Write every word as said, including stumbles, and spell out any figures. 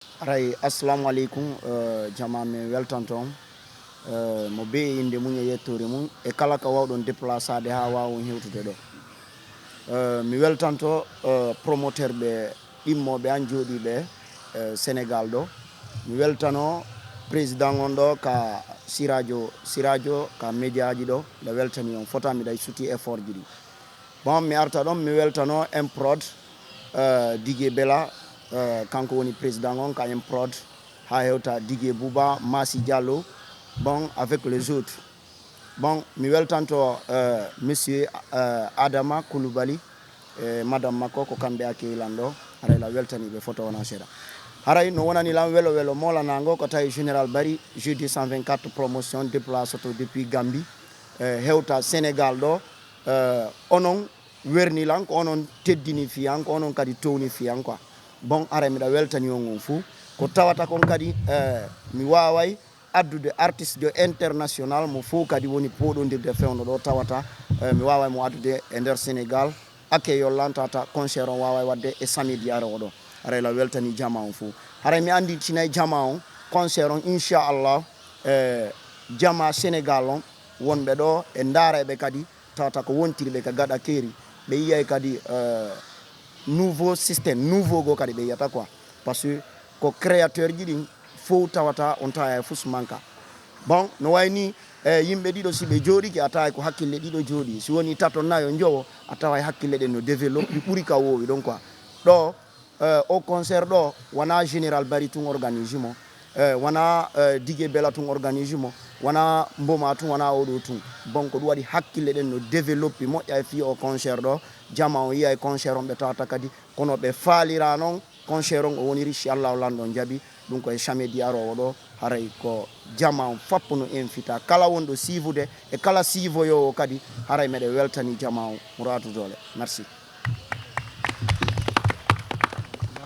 Aray, assalamu aleykum, eh, jama, min weltanto on, eh, mo bee e innde mum e yettoore mum, e kala ka waawɗon déplaçaade haa waawa on hewtude ɗo. Eh, mi weltanto, eh, promoteur ɓe ɗimmooɓe an jooɗiiɓe, eh, Sénégal ɗo. Mi weltano président on ɗo ka Sirajo, Sirajo ka médiaji ɗo, nde weltani on fota mi ɗay suti effort ji ɗi. Bon, mi arta ɗon, mi weltano M Prod, eh, Didier Bella, eh, kanko woni président on ka M Prod, haa hewta Didier Bouba, Massi Diallo, bon, avec les autres. Bon, mi weltanto, eh, monsieur, eh, Adama Koulibaly, eh, madame makko, ko kamɓe accueilli lan ɗo, haray la weltani ɓe fota wona seeɗa. Haray no wonani lan welo welo moolanaango ko tawi Général Barry, G deux cent vingt-quatre promotion, déplacé to depuis Gambie, eh, hewta Sénégal ɗo, eh, onon werni lan, ko onon teddini fiyan, ko onon kadi towni fiyan quoi. Bon, haray miɗa weltani on on fuu. Ko tawata kon kadi, eh, mi waaway addude artiste de international mo fof kadi woni pooɗondirde fewndo ɗo tawata, eh, mi waaway mo addude e nder Sénégal. Accueil lan tawata concert on waaway waɗde e samedi arowo ɗo. Haray la weltani jama on fuu. Haray mi annditinay jama on concert on, inchallah, eh, jama Sénégal on wonɓe ɗo e ndaarayɓe kadi tawata ko wontirɓe ka gaɗa keeri. Ɓe yiyay kadi, eh, nouveau système, nouveau go kadi ɓe yiyata quoi. Parce que ko créateur ji ɗin fow tawata on tawa e fus manka. Bon, no wayni, eh, yimɓe ɗiɗo si ɓe jooɗiki, a tawa ko hakkille ɗiɗo jooɗi. Si woni tato, nayo, njowo, a tawa e hakkille ɗen no développe ɓuri ka woowi ɗon quoi. Ɗo, eh, o concert ɗo, wona Général Barry tun organise mo, eh, wona, eh, Didier Bella tun organise mo, wona Mboma tun, wona oɗo tun. Bon, ko ɗum waɗi hakkille ɗen no développe moƴƴa e fii o concert ɗo. Jama on yiya e concert on ɓe tawata kadi, kono ɓe faalira non concert on o woniri, si Allahu Lanɗo on jaɓi. Ɗum ko e samedi arowo ɗo, haray ko jama on fappo no invita. Kala wonɗo siivude e kala siivoyoowo kadi, haray meɗe weltani jama on. Muraadu Doole. Merci.